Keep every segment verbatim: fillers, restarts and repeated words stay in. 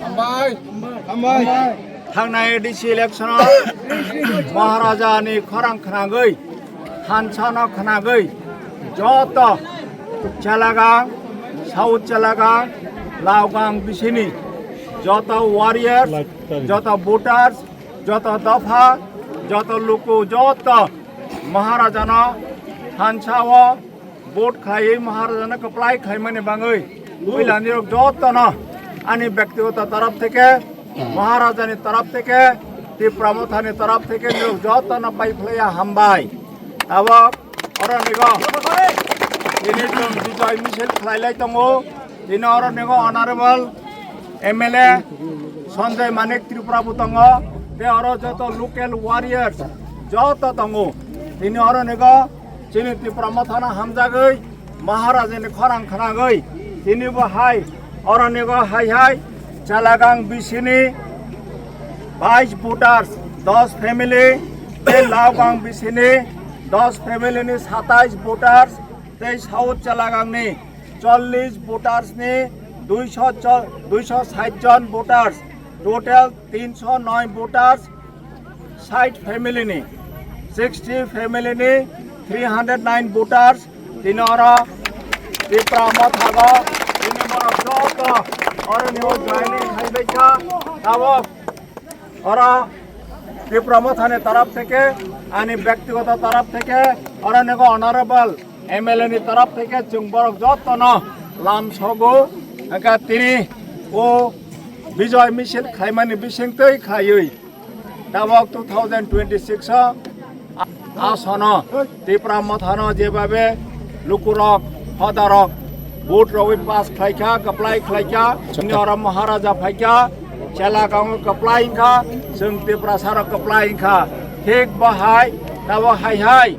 Hambai. Hambai. Thangnai A D C election o Maharaja ni khorang khnagwi, thansa no khnagwi, joto Chelagang, South Chelagang, Laogang bisini joto warriors, joto voters, joto dopha, joto luku, joto Maharaja no thansa o vote khlaiwi Maharaja no kwplai khlaimani bangwi puila nirok joto no ani byaktigoto taraf theke, Maharaja ni taraf theke, Tipra Motha ni taraf theke nirok joto no pai phlaiya hambai. Tabok oro nigo tini chwng bijoy misil khlailai tongo. Tini oro nigo Honorable M L A Sanjay Manik Tripura bo tongo, tei oro joto local warriors joto tongo. Tini oro nigo chini Tipra Mothano hamjagwi Maharaja ni khorang khnagwi tini bo hai oro nigo hai hai Chelagang bisini bais voters, dos family, tei Laogang bisini dos family ni satais voters, tei South Chelagangni chollish voters ni duisho cho-, duisho sait jon voters, total tinsho noi voters, sait family ni, sixty family ni three hundred nine voters, tini oro Tipra Mothago, tini borok joto oro ni o joining khai bai kha, tabok oro Tipra Mothani taraf theke, ani byaktigoto taraf theke, oro nigo Honorable M L A ni taraf theke chwng borok jotono lam sogo, hwnkha tini o bijoy misil khlaimani bisingtwi khaiwi tabok two thousand twenty-six o Asono Tipra Mothano jebabe lukurok, hodarok vote rogwi pass khlaikha, kwplai khlaikha, chini oro Maharaja phaikha, Chelagango kwplai wngkha, chwng Tiprasarok kwplai wngkha. Thik bo hai, tabo hai hai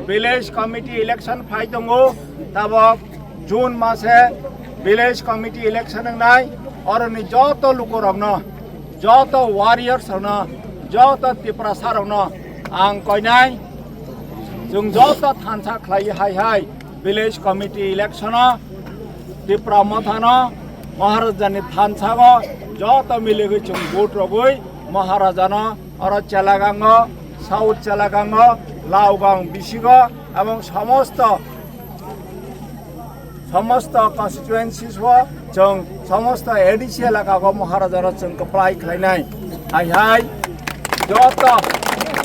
village committee election phai tongo, tabok June mase village committee election wngnai, oroni joto lukurokno, joto warriors rokno, joto Tiprasa rokno ang koinai, chwng joto thansa khlai hai hai village committee election o Tipra Mothano Maharaja ni thansa o joto miligwi chwng vote rogwi Maharaja no oro Chelagango, South Chelagango, Laogang bisigo, ebong somosto, somosto constituencies o chwng somosto A D C elaka o Maharaja no chwng kwplai khlainai. Hai hai joto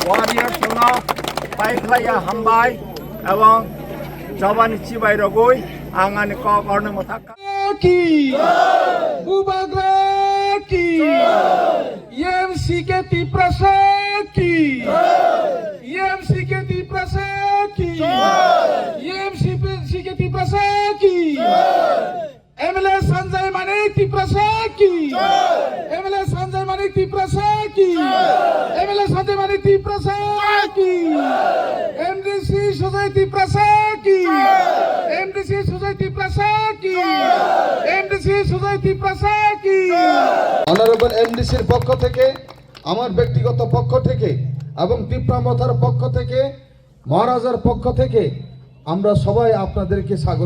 warriors no pai khlaiya hambai ebong jobani chibai rogwi ang ani kok orni mwthak ki. Bubagra ki. M C K Tiprasa ki. M C K Tiprasa ki. M C K Tiprasa ki. M L A Sanjay Manik Tiprasa ki. M L A Sanjay Manik Tiprasa ki. M L A Sanjay Manik Tiprasa ki. M D C Sujoy Tiprasa ki. M D C Sujoy Tiprasa ki. M D C Sujoy Tiprasa ki. Honourable এমডিসির পক্ষ থেকে, আমার ব্যক্তিগত পক্ষ থেকে এবং তিপ্রা মথার পক্ষ থেকে, মহারাজার পক্ষ থেকে আমরা সবাই আপনাদেরকে স্বাগত